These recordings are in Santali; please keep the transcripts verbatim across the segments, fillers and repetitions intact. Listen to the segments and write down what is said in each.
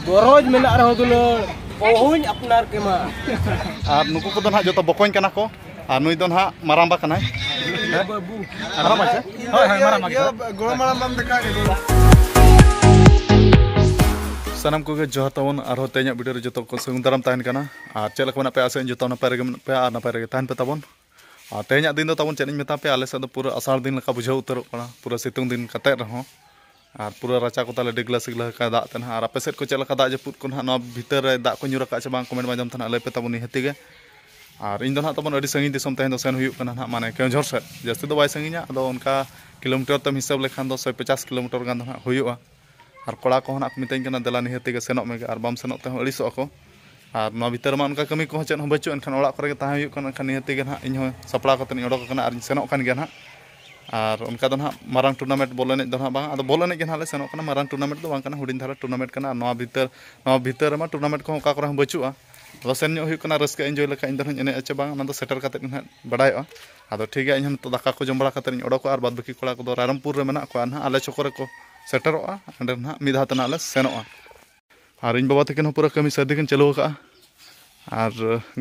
ᱜᱚᱨᱚᱡᱽ ᱢᱮᱱᱟᱜ ᱨᱮᱦᱚᱸ ᱫᱩᱞᱟᱹᱲ, ᱚᱦᱚᱧ ᱟᱯᱱᱟᱨ ᱠᱮᱢᱟ᱾ ᱟᱨ ᱱᱩᱠᱩ ᱠᱚᱫᱚ ᱱᱟᱦᱟᱜ ᱡᱚᱛᱚ ᱵᱚᱠᱚᱧ ᱠᱟᱱᱟ ᱠᱚ, ᱟᱨ ᱱᱩᱭ ᱫᱚ ᱱᱟᱦᱟᱜ ᱢᱟᱨᱟᱝᱵᱟ ᱠᱟᱱᱟᱭ᱾ ᱢᱟᱨᱟᱝᱵᱟ ᱪᱮ? ᱦᱳᱭ, ᱦᱳᱭ, ᱢᱟᱨᱟᱝᱵᱟ ᱜᱮ᱾ ᱤᱭᱟᱹ, ᱜᱚᱲᱚᱢ ᱦᱟᱲᱟᱢ ᱵᱟᱢ ᱫᱮᱠᱷᱟᱣ ᱠᱮᱫᱮ᱾ ᱥᱟᱱᱟᱢ ᱠᱚᱜᱮ ᱡᱚᱦᱟᱨ ᱛᱟᱵᱚᱱ, ᱟᱨᱦᱚᱸ ᱛᱮᱦᱮᱧᱟᱜ ᱵᱷᱤᱰᱤᱭᱳ ᱨᱮ ᱡᱚᱛᱚ ᱠᱚ ᱥᱟᱹᱜᱩᱱ ᱫᱟᱨᱟᱢ ᱛᱟᱦᱮᱱ ᱠᱟᱱᱟ᱾ ᱟᱨ ᱪᱮᱫ ᱞᱮᱠᱟ ᱢᱮᱱᱟᱜ ᱯᱮᱭᱟ? ᱟᱥᱟᱭᱟᱹᱧ ᱡᱚᱛᱚ ᱱᱟᱯᱟᱭ ᱨᱮᱜᱮ ᱢᱮᱱᱟᱜ ᱯᱮᱭᱟ ᱟᱨ ᱱᱟᱯᱟᱭ ᱨᱮᱜᱮ ᱛᱟᱦᱮᱱ ᱯᱮ ᱛᱟᱵᱚᱱ᱾ ᱟᱨ ᱛᱮᱦᱮᱧᱟᱜ ᱫᱤᱱ ᱫᱚ ᱛᱟᱵᱚᱱ ᱪᱮᱫ ᱤᱧ ᱢᱮᱛᱟ ᱯᱮᱭᱟ, ᱟᱞᱮ ᱥᱮᱫ ᱫᱚ ᱯᱩᱨᱟᱹ ᱟᱥᱟᱲ ᱫᱤᱱ ᱞᱮᱠᱟ ᱵᱩᱡᱷᱟᱹᱣ ᱩᱛᱟᱹᱨᱚᱜ ᱠᱟᱱᱟ, ᱯᱩᱨᱟᱹ ᱥᱤᱛᱩᱝ ᱫᱤᱱ ᱠᱟᱛᱮᱫ ᱨᱮᱦᱚᱸ᱾ ᱟᱨ ᱯᱩᱨᱟᱹ ᱨᱟᱪᱟ ᱠᱚ ᱛᱟᱞᱮ ᱰᱤᱜᱽᱞᱟᱹ ᱥᱤᱜᱽᱞᱟᱹ ᱟᱠᱟᱫ ᱫᱟᱜ ᱛᱮ ᱱᱟᱦᱟᱜ᱾ ᱟᱨ ᱟᱯᱮ ᱥᱮᱫ ᱠᱚ ᱪᱮᱫ ᱞᱮᱠᱟ ᱫᱟᱜ ᱡᱟᱹᱯᱩᱫ ᱠᱚ ᱱᱟᱦᱟᱜ, ᱱᱚᱣᱟ ᱵᱷᱤᱛᱟᱹᱨ ᱨᱮ ᱫᱟᱜ ᱠᱚ ᱧᱩᱨ ᱟᱠᱟᱫ ᱪᱮ ᱵᱟᱝ, ᱠᱚᱢᱮᱱᱴ ᱢᱟᱫᱽᱫᱷᱚᱢ ᱛᱮ ᱱᱟᱦᱟᱜ ᱞᱟᱹᱭ ᱯᱮ ᱛᱟᱵᱚᱱ ᱱᱤᱦᱟᱹᱛᱤ ᱜᱮ᱾ ᱟᱨ ᱤᱧ ᱫᱚ ᱱᱟᱦᱟᱜ ᱛᱟᱵᱚᱱ ᱟᱹᱰᱤ ᱥᱟᱺᱜᱤᱧ ᱫᱤᱥᱚᱢ ᱛᱮᱦᱮᱧ ᱫᱚ ᱥᱮᱱ ᱦᱩᱭᱩᱜ ᱠᱟᱱᱟ ᱱᱟᱦᱟᱜ, ᱢᱟᱱᱮ ᱠᱮᱣᱡᱷᱚᱨ ᱥᱮᱫ᱾ ᱡᱟᱹᱥᱛᱤ ᱫᱚ ᱵᱟᱭ ᱥᱟᱺᱜᱤᱧᱟ, ᱟᱫᱚ ᱚᱱᱠᱟ ᱠᱤᱞᱳᱢᱤᱴᱟᱨ ᱛᱮᱢ ᱦᱤᱥᱟᱹᱵ ᱞᱮᱠᱷᱟᱱ ᱫᱚ ᱥᱚᱭ ᱯᱚᱪᱟᱥ ᱠᱤᱞᱳᱢᱤᱴᱟᱨ ᱜᱟᱱ ᱫᱚ ᱱᱟᱦᱟᱜ ᱦᱩᱭᱩᱜᱼᱟ᱾ ᱟᱨ ᱠᱚᱲᱟ ᱠᱚᱦᱚᱸ ᱱᱟᱦᱟᱜ ᱠᱚ ᱢᱤᱛᱟᱹᱧ ᱠᱟᱱᱟ, "ᱫᱮᱞᱟ ᱱᱤᱦᱟᱹᱛᱤ ᱜᱮ ᱥᱮᱱᱚᱜ ᱢᱮᱜᱮ", ᱟᱨ ᱵᱟᱢ ᱥᱮᱱᱚᱜ ᱛᱮᱦᱚᱸ ᱟᱹᱲᱤᱥᱚᱜᱼᱟ ᱠᱚ᱾ ᱟᱨ ᱱᱚᱣᱟ ᱵᱷᱤᱛᱟᱹᱨ ᱨᱮᱢᱟ ᱚᱱᱠᱟ ᱠᱟᱹᱢᱤ ᱠᱚᱦᱚᱸ ᱪᱮᱫ ᱦᱚᱸ ᱵᱟᱹᱪᱩᱜᱼᱟ, ᱮᱱᱠᱷᱟᱱ ᱚᱲᱟᱜ ᱠᱚᱨᱮ ᱜᱮ ᱛᱟᱦᱮᱸ ᱦᱩᱭᱩᱜ ᱠᱟᱱᱟ᱾ ᱮᱱᱠᱷᱟᱱ ᱱᱤᱦᱟᱹᱛᱤ ᱜᱮ ᱱᱟᱦᱟᱜ ᱤᱧ ᱦᱚᱸ ᱥᱟᱯᱲᱟᱣ ᱠᱟᱛᱮ ᱤᱧ ᱚᱰᱚᱠ ᱟᱠᱟᱱᱟ ᱟᱨ ᱤᱧ ᱥᱮᱱᱚᱜ ᱠᱟᱱ ᱜᱮᱭᱟ ᱱᱟᱦᱟᱜ᱾ ᱟᱨ ᱚᱱᱠᱟ ᱫᱚ ᱱᱟᱦᱟᱜ ᱢᱟᱨᱟᱝ ᱴᱩᱨᱱᱟᱢᱮᱱᱴ ᱵᱚᱞ ᱮᱱᱮᱡ ᱫᱚ ᱱᱟᱦᱟᱜ ᱵᱟᱝ, ᱟᱫᱚ ᱵᱚᱞ ᱮᱱᱮᱡ ᱜᱮ ᱱᱟᱦᱟᱜ ᱞᱮ ᱥᱮᱱᱚᱜ ᱠᱟᱱᱟ, ᱢᱟᱨᱟᱝ ᱴᱩᱨᱱᱟᱢᱮᱱᱴ ᱫᱚ ᱵᱟᱝ ᱠᱟᱱᱟ, ᱦᱩᱰᱤᱧ ᱫᱷᱟᱨᱟ ᱴᱩᱨᱱᱟᱢᱮᱱᱴ ᱠᱟᱱᱟ᱾ ᱟᱨ ᱱᱚᱣᱟ ᱵᱷᱤᱛᱟᱹᱨ, ᱱᱚᱣᱟ ᱵᱷᱤᱛᱟᱹᱨ ᱨᱮᱢᱟ ᱴᱩᱨᱱᱟᱢᱮᱱᱴ ᱠᱚᱦᱚᱸ ᱚᱠᱟ ᱠᱚᱨᱮ ᱦᱚᱸ ᱵᱟᱹᱪᱩᱜᱼᱟ᱾ ᱟᱫᱚ ᱥᱮᱱ ᱧᱚᱜ ᱦᱩᱭᱩᱜ ᱠᱟᱱᱟ ᱨᱟᱹᱥᱠᱟᱹ ᱮᱱᱡᱚᱭ ᱞᱮᱠᱟ, ᱤᱧ ᱫᱚ ᱱᱟᱦᱟᱜ ᱮᱱᱮᱡ ᱟᱪᱮ ᱵᱟᱝ, ᱚᱱᱟ ᱫᱚ ᱥᱮᱴᱮᱨ ᱠᱟᱛᱮ ᱜᱮ ᱱᱟᱦᱟᱜ ᱵᱟᱰᱟᱭᱚᱜᱼᱟ᱾ ᱟᱫᱚ ᱴᱷᱤᱠ ᱜᱮᱭᱟ, ᱤᱧ ᱦᱚᱸ ᱱᱤᱛᱚᱜ ᱫᱟᱠᱟ ᱠᱚ ᱡᱚᱢ ᱵᱟᱲᱟ ᱠᱟᱛᱮ ᱤᱧ ᱚᱰᱚᱠᱚᱜᱼᱟ, ᱟᱨ ᱵᱟᱫ ᱵᱟᱹᱠᱤ ᱠᱚᱲᱟ ᱠᱚᱫᱚ ᱨᱟᱭᱨᱚᱝᱯᱩᱨ ᱨᱮ ᱢᱮᱱᱟᱜ ᱠᱚᱣᱟ ᱱᱟᱦᱟᱜ, ᱟᱞᱮ ᱪᱷᱚᱠᱚ ᱨᱮᱠᱚ ᱥᱮᱴᱮᱨᱚᱜᱼᱟ, ᱚᱸᱰᱮ ᱱᱟᱦᱟᱜ ᱢᱤᱫ ᱫᱷᱟᱣ ᱛᱮ ᱱᱟᱦᱟᱜ ᱞᱮ ᱥᱮᱱᱚᱜᱼᱟ᱾ ᱟᱨ ᱤᱧ ᱵᱟᱵᱟ ᱛᱟᱹᱠᱤᱱ ᱦᱚᱸ ᱯᱩᱨᱟᱹ ᱠᱟᱹᱢᱤ ᱥᱟᱹᱨᱫᱤ ᱠᱤᱱ ᱪᱟᱹᱞᱩ ᱟᱠᱟᱫᱼᱟ᱾ ᱟᱨ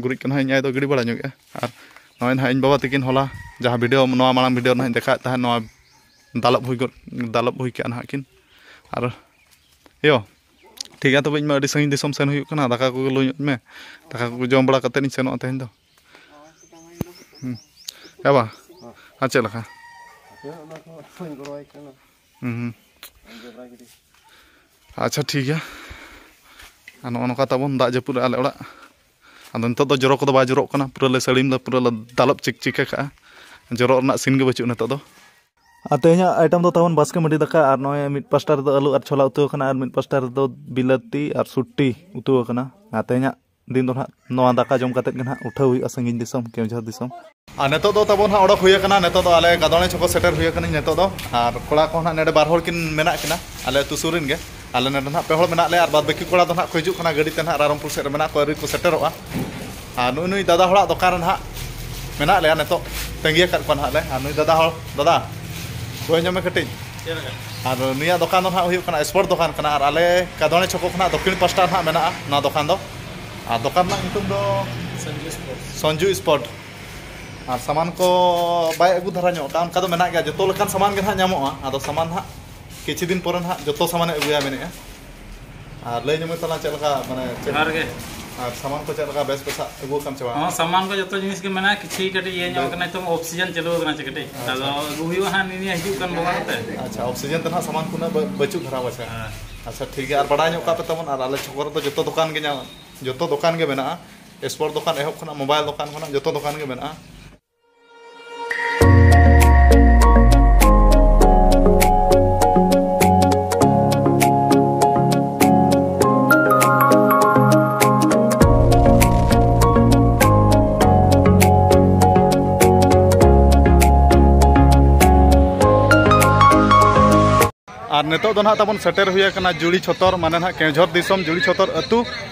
ᱜᱩᱨᱤᱡ ᱠᱚ ᱱᱟᱦᱟᱜ ᱤᱧ ᱟᱭᱳ ᱫᱚ ᱜᱤᱰᱤ ᱵᱟᱲᱟ ᱧᱚᱜᱮᱜᱼᱟ᱾ ᱟᱨ ᱱᱚᱜᱼᱚᱭ ᱱᱟᱦᱟᱜ ᱤᱧ ᱵᱟᱵᱟ ᱛᱟᱹᱠᱤᱱ ᱦᱚᱞᱟ ᱡᱟᱦᱟᱸ ᱵᱷᱤᱰᱤᱭᱳ, ᱱᱚᱣᱟ ᱢᱟᱲᱟᱝ ᱵᱷᱤᱰᱤᱭᱳ ᱱᱟᱦᱟᱜ ᱤᱧ ᱫᱮᱠᱷᱟᱣᱮᱫ ᱛᱟᱦᱮᱸᱫ, ᱱᱚᱣᱟ ᱫᱟᱞᱚᱵ ᱦᱩᱭ ᱜᱚᱫ, ᱫᱟᱞᱚᱵ ᱦᱩᱭ ᱠᱮᱜᱼᱟ ᱱᱟᱦᱟᱜ ᱠᱤᱱ᱾ ᱟᱨ ᱭᱳ, ᱴᱷᱤᱠ ᱜᱮᱭᱟ, ᱛᱚᱵᱮ ᱤᱧ ᱢᱟ ᱟᱹᱰᱤ ᱥᱟᱺᱜᱤᱧ ᱫᱤᱥᱚᱢ ᱥᱮᱱ ᱦᱩᱭᱩᱜ ᱠᱟᱱᱟ, ᱫᱟᱠᱟ ᱠᱚᱜᱮ ᱞᱩᱧᱚᱜ ᱢᱮ, ᱫᱟᱠᱟ ᱠᱚ ᱡᱚᱢ ᱵᱟᱲᱟ ᱠᱟᱛᱮᱫ ᱤᱧ ᱥᱮᱱᱚᱜᱼᱟ ᱛᱮᱦᱮᱧ ᱫᱚ᱾ ᱦᱩᱸ᱾ ᱮ ᱵᱟ, ᱟᱨ ᱪᱮᱫ ᱞᱮᱠᱟ? ᱦᱩᱸ, ᱦᱩᱸ᱾ ᱟᱪᱪᱷᱟ, ᱴᱷᱤᱠ ᱜᱮᱭᱟ᱾ ᱟᱨ ᱱᱚᱜᱼᱚ ᱱᱚᱝᱠᱟ ᱛᱟᱵᱚᱱ ᱫᱟᱜ ᱡᱟᱹᱯᱩᱫ ᱨᱮ ᱟᱞᱮ ᱚᱲᱟᱜ᱾ ᱟᱫᱚ ᱱᱤᱛᱚᱜ ᱫᱚ ᱡᱚᱨᱚ ᱠᱚᱫᱚ ᱵᱟᱭ ᱡᱚᱨᱚᱜ ᱠᱟᱱᱟ, ᱯᱩᱨᱟᱹ ᱞᱮ ᱥᱟᱹᱲᱤᱢ ᱞᱮ ᱯᱩᱨᱟᱹ ᱞᱮ ᱫᱟᱞᱚᱵ ᱪᱤᱠᱪᱤᱠ ᱟᱠᱟᱜᱼᱟ᱾ ᱡᱚᱨᱚᱜ ᱨᱮᱱᱟᱜ ᱥᱤᱱ ᱜᱮ ᱵᱟᱹᱪᱩᱜ ᱱᱤᱛᱚᱜ ᱫᱚ᱾ ᱟᱨ ᱛᱮᱦᱮᱧᱟᱜ ᱟᱭᱴᱮᱢ ᱫᱚ ᱛᱟᱵᱚᱱ ᱵᱟᱥᱠᱮ ᱢᱟᱹᱰᱤ ᱫᱟᱠᱟ, ᱟᱨ ᱱᱚᱜᱼᱚᱭ ᱢᱤᱫ ᱯᱟᱥᱴᱟ ᱨᱮᱫᱚ ᱟᱹᱞᱩ ᱟᱨ ᱪᱷᱚᱞᱟ ᱩᱛᱩ ᱟᱠᱟᱱᱟ, ᱟᱨ ᱢᱤᱫ ᱯᱟᱥᱴᱟ ᱨᱮᱫᱚ ᱵᱤᱞᱟᱹᱛᱤ ᱟᱨ ᱥᱩᱴᱴᱤ ᱩᱛᱩ ᱟᱠᱟᱱᱟ᱾ ᱟᱨ ᱛᱮᱦᱮᱧᱟᱜ ᱫᱤᱱ ᱫᱚ ᱱᱟᱦᱟᱜ ᱱᱚᱣᱟ ᱫᱟᱠᱟ ᱡᱚᱢ ᱠᱟᱛᱮᱫ ᱜᱮ ᱱᱟᱦᱟᱜ ᱩᱴᱷᱟᱹᱣ ᱦᱩᱭᱩᱜᱼᱟ ᱥᱟᱺᱜᱤᱧ ᱫᱤᱥᱚᱢ, ᱠᱮᱣᱡᱷᱚᱨ ᱫᱤᱥᱚᱢ᱾ ᱟᱨ ᱱᱤᱛᱚᱜ ᱫᱚ ᱛᱟᱵᱚᱱ ᱦᱟᱸᱜ ᱚᱰᱚᱠ ᱦᱩᱭ ᱟᱠᱟᱱᱟ, ᱱᱤᱛᱚᱜ ᱫᱚ ᱟᱞᱮ ᱜᱟᱫᱚᱲᱮ ᱪᱷᱚᱠᱚ ᱥᱮᱴᱮᱨ ᱦᱩᱭ ᱟᱠᱟᱱᱟ ᱱᱤᱛᱚᱜ ᱫᱚ᱾ ᱟᱨ ᱠᱚᱲᱟ ᱠᱚ ᱱᱟᱦᱟᱜ ᱱᱚᱰᱮ ᱵᱟᱨ ᱦᱚᱲ ᱠᱤᱱ ᱢᱮᱱᱟᱜ ᱠᱤᱱᱟ, ᱟᱞᱮ ᱟᱹᱛᱩ ᱥᱩᱨ ᱨᱮᱱ ᱜᱮ᱾ ᱟᱞᱮ ᱱᱚᱰᱮ ᱱᱟᱦᱟᱜ ᱯᱮ ᱦᱚᱲ ᱢᱮᱱᱟᱜ ᱞᱮᱭᱟ, ᱟᱨ ᱵᱟᱫ ᱵᱟᱹᱠᱤ ᱠᱚᱲᱟ ᱫᱚ ᱱᱟᱦᱟᱜ ᱠᱚ ᱦᱤᱡᱩᱜ ᱠᱟᱱᱟ, ᱜᱟᱹᱰᱤ ᱛᱮ ᱱᱟᱦᱟᱜ ᱨᱟᱭᱨᱚᱝᱯᱩᱨ ᱥᱮᱫ ᱨᱮ ᱢᱮᱱᱟᱜ ᱠᱚᱣᱟ, ᱟᱹᱣᱨᱤ ᱠᱚ ᱥᱮᱴᱮᱨᱚᱜᱼᱟ᱾ ᱟᱨ ᱱᱩᱭ ᱱᱩᱭ ᱫᱟᱫᱟ ᱦᱚᱲᱟᱜ ᱫᱚᱠᱟᱱ ᱨᱮ ᱱᱟᱦᱟᱜ ᱢᱮᱱᱟᱜ ᱞᱮᱭᱟ ᱱᱤᱛᱚᱜ, ᱛᱟᱺᱜᱤ ᱟᱠᱟᱫ ᱠᱚᱣᱟ ᱱᱟᱦᱟᱜ ᱞᱮ᱾ ᱟᱨ ᱱᱩᱭ ᱫᱟᱫᱟ ᱦᱚᱲ, ᱫᱟᱫᱟ, ᱠᱚᱭ ᱧᱚᱜ ᱢᱮ ᱠᱟᱹᱴᱤᱡ᱾ ᱪᱮᱫ ᱞᱮᱠᱟ? ᱟᱨ ᱱᱩᱭᱟᱜ ᱫᱚᱠᱟᱱ ᱫᱚ ᱱᱟᱦᱟᱜ ᱦᱩᱭᱩᱜ ᱠᱟᱱᱟ ᱥᱯᱳᱨᱴ ᱫᱚᱠᱟᱱ ᱠᱟᱱᱟ, ᱟᱨ ᱟᱞᱮ ᱠᱟᱫᱚᱬᱮ ᱪᱷᱚᱠᱚ ᱠᱷᱚᱱᱟᱜ ᱫᱚᱠᱠᱷᱤᱱ ᱯᱟᱥᱴᱟ ᱨᱮ ᱱᱟᱦᱟᱜ ᱢᱮᱱᱟᱜᱼᱟ ᱱᱚᱣᱟ ᱫᱚᱠᱟᱱ ᱫᱚ᱾ ᱟᱨ ᱫᱚᱠᱟᱱ ᱨᱮᱱᱟᱜ ᱧᱩᱛᱩᱢ ᱫᱚ ᱥᱚᱧᱡᱩ ᱥᱯᱳᱨᱴ᱾ ᱟᱨ ᱥᱟᱢᱟᱱ ᱠᱚ ᱵᱟᱭ ᱟᱹᱜᱩ ᱫᱷᱟᱨᱟ ᱧᱚᱜ ᱠᱟᱜᱼᱟ, ᱚᱱᱠᱟ ᱫᱚ ᱢᱮᱱᱟᱜ ᱜᱮᱭᱟ, ᱡᱚᱛᱚ ᱞᱮᱠᱟᱱ ᱥᱟᱢᱟᱱ ᱜᱮ ᱱᱟᱦᱟᱜ ᱧᱟᱢᱚᱜᱼᱟ᱾ ᱟᱫᱚ ᱥᱟᱢᱟᱱ ᱱᱟᱦᱟᱜ ᱠᱤᱪᱷᱩ ᱫᱤᱱ ᱯᱚᱨᱮ ᱱᱟᱦᱟᱜ ᱡᱚᱛᱚ ᱥᱟᱢᱟᱱᱮ ᱟᱹᱜᱩᱭᱟ ᱢᱮᱱᱮᱫᱼᱟ᱾ ᱟᱨ ᱞᱟᱹᱭ ᱧᱚᱜ ᱢᱮ ᱛᱟᱞᱟᱝ, ᱪᱮᱫ ᱞᱮᱠᱟ, ᱢᱟᱱᱮ, ᱪᱮᱫ ᱡᱚᱦᱟᱨ ᱜᱮ᱾ ᱟᱨ ᱥᱟᱢᱟᱱ ᱠᱚ ᱪᱮᱫ ᱞᱮᱠᱟ, ᱵᱮᱥ ᱯᱮ ᱥᱟᱵ ᱟᱹᱜᱩ ᱟᱠᱟᱱ ᱪᱮ ᱵᱟᱝ? ᱦᱚᱸ, ᱥᱟᱢᱟᱱ ᱠᱚ ᱡᱚᱛᱚ ᱡᱤᱱᱤᱥ ᱜᱮ ᱢᱮᱱᱟᱜᱼᱟ᱾ ᱠᱤᱪᱷᱤ ᱠᱟᱹᱴᱤᱡ ᱤᱭᱟᱹ ᱧᱚᱜ ᱵᱮᱥ᱾ ᱠᱟᱱᱟ, ᱱᱤᱛᱚᱝ ᱚᱯᱷ ᱥᱤᱡᱚᱱ ᱪᱟᱹᱞᱩ ᱟᱠᱟᱱᱟ ᱪᱮ ᱠᱟᱹᱴᱤᱡ᱾ ᱟᱪᱪᱷᱟ᱾ ᱟᱫᱚ ᱟᱹᱜᱩ ᱦᱩᱭᱩᱜᱼᱟ ᱦᱟᱸᱜ ᱱᱤᱭᱟᱹ ᱦᱤᱡᱩᱜ ᱠᱟᱱ ᱵᱚᱸᱜᱟ ᱠᱚᱛᱮ᱾ ᱟᱪᱪᱷᱟ, ᱚᱯᱷ ᱥᱤᱡᱚᱱ ᱛᱮ ᱱᱟᱦᱟᱜ ᱥᱟᱢᱟᱱ ᱠᱚ ᱩᱱᱟᱹᱜ ᱵᱟᱹ-, ᱵᱟᱹᱪᱩᱜ ᱫᱷᱟᱨᱟ ᱵᱟᱪᱷᱟ᱾ ᱦᱮᱸ᱾ ᱟᱪᱪᱷᱟ, ᱴᱷᱤᱠ ᱜᱮᱭᱟ᱾ ᱟᱨ ᱵᱟᱰᱟᱭ ᱧᱚᱜ ᱠᱟᱜ ᱯᱮ ᱛᱟᱵᱚᱱ, ᱟᱨ ᱟᱞᱮ ᱪᱷᱚᱠ ᱨᱮᱫᱚ ᱡᱚᱛᱚ ᱫᱚᱠᱟᱱ ᱜᱮ ᱧᱟᱢ, ᱡᱚᱛᱚ ᱫᱚᱠᱟᱱ ᱜᱮ ᱢᱮᱱᱟᱜᱼᱟ᱾ ᱥᱯᱳᱨᱴ ᱫᱚᱠᱟᱱ ᱮᱦᱚᱵ ᱠᱷᱚᱱᱟᱜ, ᱢᱳᱵᱟᱭᱤᱞ ᱫᱚᱠᱟᱱ ᱠᱷᱚᱱᱟᱜ, ᱡᱚᱛᱚ ᱫᱚᱠᱟᱱ ᱜᱮ ᱢᱮᱱᱟᱜᱼᱟ᱾ ᱟᱨ ᱱᱤᱛᱚᱜ ᱫᱚ ᱱᱟᱦᱟᱜ ᱛᱟᱵᱚᱱ ᱥᱮᱴᱮᱨ ᱦᱩᱭ ᱟᱠᱟᱱᱟ ᱡᱩᱲᱤ ᱪᱷᱚᱛᱚᱨ, ᱢᱟᱱᱮ ᱱᱟᱦᱟᱜ ᱠᱮᱣᱡᱷᱚᱨ ᱫᱤᱥᱚᱢ ᱡᱩᱲᱤ ᱪᱷᱚᱛᱚᱨ ᱟᱹᱛᱩ᱾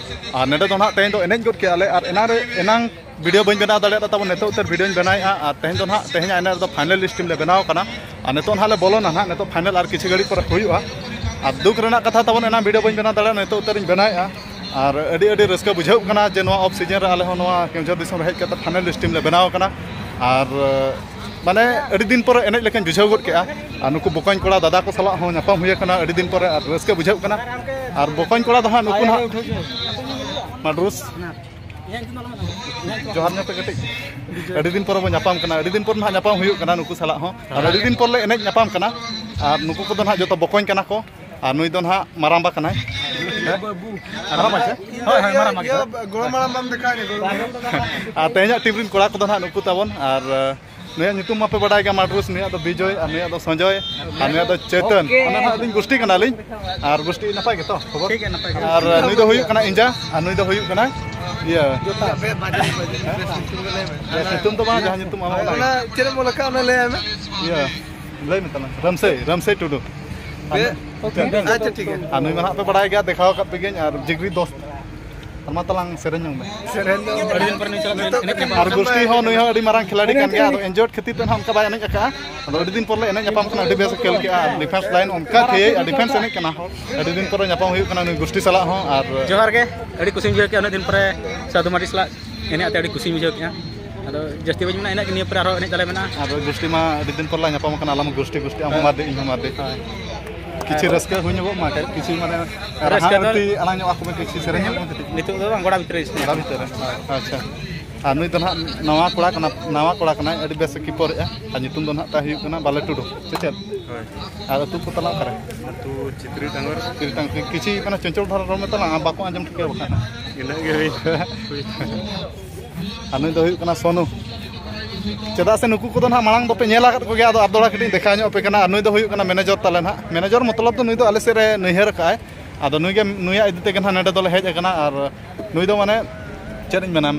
ᱟᱨ ᱱᱚᱰᱮ ᱫᱚ ᱱᱟᱦᱟᱜ ᱛᱮᱦᱮᱧ ᱫᱚ ᱮᱱᱮᱡ ᱜᱚᱫ ᱠᱮᱜᱼᱟ ᱞᱮ, ᱟᱨ ᱮᱱᱟᱝ ᱨᱮ, ᱮᱱᱟᱝ ᱵᱷᱤᱰᱤᱭᱳ ᱵᱟᱹᱧ ᱵᱮᱱᱟᱣ ᱫᱟᱲᱮᱭᱟᱫᱟ, ᱛᱟᱵᱚᱱ ᱱᱤᱛᱚᱜ ᱩᱛᱟᱹᱨ ᱵᱷᱤᱰᱤᱭᱳᱧ ᱵᱮᱱᱟᱣᱮᱫᱼᱟ᱾ ᱟᱨ ᱛᱮᱦᱮᱧ ᱫᱚ ᱱᱟᱦᱟᱜ, ᱛᱮᱦᱮᱧᱟᱜ ᱮᱱᱮᱡ ᱨᱮᱫᱚ ᱯᱷᱟᱭᱱᱟᱞᱤᱥᱴ ᱴᱤᱢ ᱞᱮ ᱵᱮᱱᱟᱣ ᱟᱠᱟᱱᱟ᱾ ᱟᱨ ᱱᱤᱛᱚᱜ ᱱᱟᱦᱟᱜ ᱞᱮ ᱵᱚᱞᱚᱱᱟ ᱱᱟᱦᱟᱜ, ᱱᱤᱛᱚᱜ ᱯᱷᱟᱭᱱᱟᱞ ᱟᱨ ᱠᱤᱪᱷᱩ ᱜᱷᱟᱹᱲᱤᱡ ᱯᱚᱨᱮ ᱦᱩᱭᱩᱜᱼᱟ᱾ ᱟᱨ ᱫᱩᱠ ᱨᱮᱱᱟᱜ ᱠᱟᱛᱷᱟ, ᱛᱟᱵᱚᱱ ᱮᱱᱟᱝ ᱵᱷᱤᱰᱤᱭᱳ ᱵᱟᱹᱧ ᱵᱮᱱᱟᱣ ᱫᱟᱲᱮᱭᱟᱜᱼᱟ, ᱱᱤᱛᱚᱜ ᱩᱛᱟᱹᱨᱤᱧ ᱵᱮᱱᱟᱣᱮᱫᱼᱟ᱾ ᱟᱨ ᱟᱹᱰᱤ, ᱟᱹᱰᱤ ᱨᱟᱹᱥᱠᱟᱹ ᱵᱩᱡᱷᱟᱹᱜ ᱠᱟᱱᱟ ᱡᱮ ᱱᱚᱣᱟ ᱚᱯᱷ ᱥᱤᱡᱚᱱ ᱨᱮ ᱟᱞᱮ ᱦᱚᱸ ᱱᱚᱣᱟ ᱠᱮᱣᱡᱷᱚᱨ ᱫᱤᱥᱚᱢ ᱨᱮ ᱦᱮᱡ ᱠᱟᱛᱮ ᱯᱷᱟᱭᱱᱟᱞᱤᱥᱴ ᱴᱤᱢ ᱞᱮ ᱵᱮᱱᱟᱣ ᱟᱠᱟᱱᱟ᱾ ᱟᱨ ᱢᱟᱱᱮ ᱟᱹᱰᱤ ᱫᱤᱱ ᱯᱚᱨᱮ ᱮᱱᱮᱡ ᱞᱮᱠᱟᱧ ᱵᱩᱡᱷᱟᱹᱣ ᱜᱚᱫ ᱠᱮᱜᱼᱟ᱾ ᱟᱨ ᱱᱩᱠᱩ ᱵᱚᱠᱚᱧ ᱠᱚᱲᱟ ᱫᱟᱫᱟ ᱠᱚ ᱥᱟᱞᱟᱜ ᱦᱚᱸ ᱧᱟᱯᱟᱢ ᱦᱩᱭ ᱟᱠᱟᱱᱟ, ᱟᱹᱰᱤ ᱫᱤᱱ ᱯᱚᱨᱮ, ᱟᱨ ᱨᱟᱹᱥᱠᱟᱹ ᱵᱩᱡᱷᱟᱹᱜ ᱠᱟᱱᱟ᱾ ᱟᱨ ᱵᱚᱠᱚᱧ ᱠᱚᱲᱟ ᱫᱚ ᱦᱟᱸᱜ ᱱᱩᱠᱩ ᱱᱟᱦᱟᱜ ᱢᱟᱰᱨᱩᱥ, ᱡᱚᱦᱟᱨ ᱧᱚᱜ ᱯᱮ ᱠᱟᱹᱴᱤᱡ᱾ ᱟᱹᱰᱤ ᱫᱤᱱ ᱯᱚᱨᱮ ᱵᱚᱱ ᱧᱟᱯᱟᱢ ᱠᱟᱱᱟ, ᱟᱹᱰᱤ ᱫᱤᱱ ᱯᱚᱨᱮ ᱱᱟᱦᱟᱜ ᱧᱟᱯᱟᱢ ᱦᱩᱭᱩᱜ ᱠᱟᱱᱟ ᱱᱩᱠᱩ ᱥᱟᱞᱟᱜ ᱦᱚᱸ, ᱟᱨ ᱟᱹᱰᱤ ᱫᱤᱱ ᱯᱚᱨ ᱞᱮ ᱮᱱᱮᱡ ᱧᱟᱯᱟᱢ ᱠᱟᱱᱟ᱾ ᱟᱨ ᱱᱩᱠᱩ ᱠᱚᱫᱚ ᱱᱟᱦᱟᱜ ᱡᱚᱛᱚ ᱵᱚᱠᱚᱧ ᱠᱟᱱᱟ ᱠᱚ, ᱟᱨ ᱱᱩᱭ ᱫᱚ ᱱᱟᱦᱟᱜ ᱢᱟᱨᱟᱝᱵᱟ ᱠᱟᱱᱟᱭ᱾ ᱦᱮᱸ? ᱢᱟᱨᱟᱝᱵᱟ ᱥᱮ? ᱦᱳᱭ, ᱦᱳᱭ, ᱢᱟᱨᱟᱝᱵᱟ ᱜᱮ᱾ ᱤᱭᱟᱹ, ᱜᱚᱲᱚᱢ ᱦᱟᱲᱟᱢ ᱵᱟᱢ ᱫᱮᱠᱷᱟᱣ ᱤᱧᱟ, ᱜᱚᱲᱚᱢ ᱦᱟᱲᱟᱢ᱾ ᱟᱨ ᱛᱮᱦᱮᱧᱟᱜ ᱴᱤᱢ ᱨᱮᱱ ᱠᱚᱲᱟ ᱠᱚᱫᱚ ᱱᱟᱦᱟᱜ ᱱᱩᱠᱩ ᱛᱟᱵᱚᱱ, ᱟᱨ ᱱᱩᱭᱟᱜ ᱧᱩᱛᱩᱢ ᱢᱟᱯᱮ ᱵᱟᱰᱟᱭ ᱜᱮᱭᱟ, ᱢᱟᱰᱨᱩᱥ, ᱱᱩᱭᱟᱜ ᱫᱚ ᱵᱤᱡᱚᱭ, ᱟᱨ ᱱᱩᱭᱟᱜ ᱫᱚ ᱥᱚᱧᱡᱚᱭ, ᱟᱨ ᱱᱩᱭᱟᱜ ᱫᱚ ᱪᱮᱛᱚᱱ᱾ ᱚᱱᱟ ᱱᱟᱦᱟᱜ ᱟᱹᱞᱤᱧ ᱜᱩᱥᱴᱤ ᱠᱟᱱᱟᱞᱤᱧ᱾ ᱟᱨ ᱜᱩᱥᱴᱤ ᱱᱟᱯᱟᱭ ᱜᱮᱛᱚ ᱠᱷᱚᱵᱚᱨ? ᱴᱷᱤᱠ ᱜᱮ, ᱱᱟᱯᱟᱭ ᱜᱮ᱾ ᱟᱨ ᱱᱩᱭ ᱫᱚ ᱦᱩᱭᱩᱜ ᱠᱟᱱᱟ ᱤᱧᱡᱟ, ᱟᱨ ᱱᱩᱭ ᱫᱚ ᱦᱩᱭᱩᱜ ᱠᱟᱱᱟ ᱤᱭᱟᱹ᱾ ᱡᱚᱛᱟ᱾ ᱵᱮ-, ᱵᱟᱡᱮ, ᱵᱟᱡᱮ, ᱵᱮᱥ ᱧᱩᱛᱩᱢ ᱜᱮ ᱞᱟᱹᱭ ᱢᱮ᱾ ᱵᱮᱥ ᱧᱩᱛᱩᱢ ᱫᱚ ᱵᱟᱝ, ᱡᱟᱦᱟᱸ ᱧᱩᱛᱩᱢ ᱟᱢᱟᱜ ᱚᱱᱟ ᱪᱮᱫ ᱮᱢ ᱚᱞ ᱟᱠᱟᱫ, ᱚᱱᱟ ᱞᱟᱹᱭ ᱟᱭ ᱢᱮ᱾ ᱤᱭᱟᱹ, ᱞᱟᱹᱭ ᱢᱮ ᱛᱟᱞᱟᱝ, ᱨᱟᱢᱥᱟᱹᱭ, ᱨᱟᱢᱥᱟᱹᱭ ᱴᱩᱰᱩ᱾ ᱵᱮ-, ᱟᱪᱪᱷᱟ, ᱴᱷᱤᱠ ᱜᱮᱭᱟ᱾ ᱟᱨ ᱱᱩᱭ ᱢᱟ ᱱᱟᱦᱟᱜ ᱯᱮ ᱵᱟᱲᱟᱭ ᱜᱮᱭᱟ, ᱫᱮᱠᱷᱟᱣ ᱟᱠᱟᱫ ᱯᱮᱜᱮᱭᱟᱹᱧ, ᱟᱨ ᱡᱤᱜᱽᱨᱤ ᱫᱳᱥᱛ᱾ ᱟᱨ ᱢᱟ ᱛᱟᱞᱟᱝ ᱥᱮᱨᱮᱧ ᱧᱚᱜ ᱢᱮ᱾ ᱥᱮᱨᱮᱧ ᱫᱚ ᱟᱹᱰᱤ ᱫᱤᱱ ᱯᱚᱨᱮ ᱱᱩᱭ ᱥᱟᱞᱟᱜ ᱮᱱᱮᱡ ᱧᱟᱯᱟᱢ ᱟᱨ ᱜᱩᱥᱴᱤ ᱦᱚᱸ, ᱱᱩᱭ ᱦᱚᱸ ᱟᱹᱰᱤ ᱢᱟᱨᱟᱝ ᱠᱷᱤᱞᱟᱲᱤ ᱠᱟᱱ ᱜᱮᱭᱟ᱾ ᱟᱫᱚ ᱤᱱᱡᱚᱨᱰ ᱠᱷᱟᱹᱛᱤᱨ ᱛᱮ ᱱᱟᱦᱟᱜ ᱚᱱᱠᱟ ᱵᱟᱭ ᱮᱱᱮᱡ ᱟᱠᱟᱫᱼᱟ᱾ ᱟᱫᱚ ᱟᱹᱰᱤ ᱫᱤᱱ ᱯᱚᱨ ᱞᱮ ᱮᱱᱮᱡ ᱧᱟᱯᱟᱢ ᱠᱟᱱᱟ, ᱟᱹᱰᱤ ᱵᱮᱥ ᱮ ᱠᱷᱮᱞ ᱠᱮᱜᱼᱟ᱾ ᱰᱤᱯᱷᱮᱱᱥ ᱞᱟᱭᱤᱱ ᱚᱱᱠᱟ ᱛᱷᱤᱭᱟᱹᱭ ᱟᱨ ᱰᱤᱯᱷᱮᱱᱥ ᱮᱱᱮᱡ ᱠᱟᱱᱟ᱾ ᱟᱹᱰᱤ ᱫᱤᱱ ᱯᱚᱨᱮ ᱧᱟᱯᱟᱢ ᱦᱩᱭᱩᱜ ᱠᱟᱱᱟ ᱱᱩᱭ ᱜᱩᱥᱴᱤ ᱥᱟᱞᱟᱜ ᱦᱚᱸ᱾ ᱟᱨ ᱡᱚᱦᱟᱨ ᱜᱮ, ᱟᱹᱰᱤ ᱠᱩᱥᱤᱧ ᱵᱩᱡᱷᱟᱹᱣ ᱠᱮᱜᱼᱟ ᱩᱱᱟᱹᱜ ᱫᱤᱱ ᱯᱚᱨᱮ ᱥᱟᱹᱫᱷᱩ ᱢᱟᱨᱰᱤ ᱥᱟᱞᱟᱜ ᱮᱱᱮᱡ ᱟᱛᱮ ᱟᱹᱰᱤ ᱠᱩᱥᱤᱧ ᱵᱩᱡᱷᱟᱹᱣ ᱠᱮᱜᱼᱟ᱾ ᱟᱫᱚ ᱡᱟᱹᱥᱛᱤ ᱵᱟᱹᱧ ᱢᱮᱱᱟ, ᱤᱱᱟᱹᱜ ᱜᱮ, ᱱᱤᱭᱟᱹ ᱯᱚᱨᱮ ᱟᱨᱦᱚᱸ ᱮᱱᱮᱡ ᱛᱟᱞᱮ ᱢᱮᱱᱟᱜᱼᱟ᱾ ᱟᱫᱚ ᱜᱩᱥᱴᱤ ᱢᱟ ᱟᱹᱰᱤ ᱫᱤᱱ ᱯᱚᱨ ᱞᱟᱝ ᱧᱟᱯᱟᱢ ᱠᱟᱱᱟ, ᱟᱞᱟᱝ ᱢᱟ ᱜᱩᱥᱴᱤ ᱜᱩᱥᱴᱤ, ᱟᱢ ᱦᱚᱸ ᱢᱟᱨᱰᱤ, ᱤᱧ ᱦᱚᱸ ᱢᱟᱨᱰᱤ᱾ ᱦᱳᱭ᱾ ᱠᱤᱪᱷᱩ ᱨᱟᱹᱥᱠᱟᱹ ᱦᱩᱭ ᱧᱚᱜᱚᱜ ᱢᱟ, ᱠᱤᱪᱷᱩ ᱢᱟᱱᱮ ᱨᱟᱹᱦᱟᱜ ᱨᱟᱹᱥᱠᱟᱹ ᱫᱚ ᱨᱟᱹᱴᱤ ᱟᱲᱟᱝ ᱧᱚᱜ ᱟᱠᱚ ᱢᱮ, ᱠᱤᱪᱷᱩ ᱥᱮᱨᱮᱧ ᱧᱚᱜ ᱢᱮ ᱠᱟᱹᱴᱤᱡ᱾ ᱱᱤᱛᱚᱜ ᱫᱚ ᱵᱟᱝ, ᱜᱚᱲᱟ ᱵᱷᱤᱛᱨᱤ ᱨᱮ᱾ ᱜᱚᱲᱟ ᱵᱷᱤᱛᱨᱤ ᱨᱮ? ᱟᱪᱪᱷᱟ᱾ ᱟᱨ ᱱᱩᱭ ᱫᱚ ᱱᱟᱦᱟᱜ ᱱᱟᱣᱟ ᱠᱚᱲᱟ ᱠᱟᱱᱟ, ᱱᱟᱣᱟ ᱠᱚᱲᱟ ᱠᱟᱱᱟᱭ, ᱟᱹᱰᱤ ᱵᱮᱥ ᱮ ᱠᱤᱯᱚᱨᱮᱜᱼᱟ᱾ ᱟᱨ ᱧᱩᱛᱩᱢ ᱫᱚ ᱱᱟᱦᱟᱜ ᱛᱟᱭ ᱦᱩᱭᱩᱜ ᱠᱟᱱᱟ ᱵᱟᱞᱮ ᱴᱩᱰᱩ, ᱥᱮ ᱪᱮᱫ? ᱦᱳᱭ᱾ ᱟᱨ ᱟᱹᱛᱩ ᱠᱚ ᱛᱟᱞᱟ ᱚᱠᱟᱨᱮ? ᱟᱹᱛᱩ ᱪᱤᱛᱨᱤ ᱰᱟᱝᱜᱚᱨ᱾ ᱪᱤᱛᱨᱤ ᱰᱟᱝᱜᱚᱨ᱾ ᱠᱤᱪᱷᱤ ᱢᱟᱱᱮ ᱪᱚᱧᱪᱚᱞ ᱫᱷᱟᱨᱟ ᱨᱚᱲ ᱢᱮ ᱛᱟᱞᱟᱝ, ᱵᱟᱠᱚ ᱟᱸᱡᱚᱢ ᱴᱷᱤᱠᱟᱹ ᱵᱟᱠᱷᱟᱱ ᱦᱟᱸᱜ᱾ ᱤᱱᱟᱹᱜ ᱜᱮ ᱦᱩᱭ᱾ ᱟᱨ ᱱᱩᱭ ᱫᱚ ᱦᱩᱭᱩᱜ ᱠᱟᱱᱟ ᱥᱳᱱᱩ᱾ ᱪᱮᱫᱟᱜ ᱥᱮ ᱱᱩᱠᱩ ᱠᱚᱫᱚ ᱱᱟᱦᱟᱜ ᱢᱟᱲᱟᱝ ᱫᱚᱯᱮ ᱧᱮᱞ ᱟᱠᱟᱫ ᱠᱚᱜᱮᱭᱟ, ᱟᱫᱚ ᱟᱨ ᱫᱚᱦᱲᱟ ᱠᱟᱹᱴᱤᱡ ᱤᱧ ᱫᱮᱠᱷᱟᱣ ᱧᱚᱜ ᱟᱯᱮ ᱠᱟᱱᱟ᱾ ᱟᱨ ᱱᱩᱭ ᱫᱚ ᱦᱩᱭᱩᱜ ᱠᱟᱱᱟ ᱢᱮᱱᱮᱡᱟᱨ ᱛᱟᱞᱮ ᱱᱟᱦᱟᱜ᱾ ᱢᱮᱱᱮᱡᱟᱨ ᱢᱚᱛᱞᱚᱵ ᱫᱚ ᱱᱩᱭ ᱫᱚ ᱟᱞᱮ ᱥᱮᱫ ᱨᱮ ᱱᱟᱹᱭᱦᱟᱹᱨ ᱟᱠᱟᱫᱼᱟᱭ᱾ ᱟᱫᱚ ᱱᱩᱭ ᱜᱮ, ᱱᱩᱭᱟᱜ ᱤᱫᱤ ᱛᱮᱜᱮ ᱱᱟᱦᱟᱜ ᱱᱚᱰᱮ ᱫᱚᱞᱮ ᱦᱮᱡ ᱟᱠᱟᱱᱟ᱾ ᱟᱨ ᱱᱩᱭ ᱫᱚ ᱢᱟᱱᱮ ᱪᱮᱫ ᱤᱧ ᱢᱮᱱᱟ,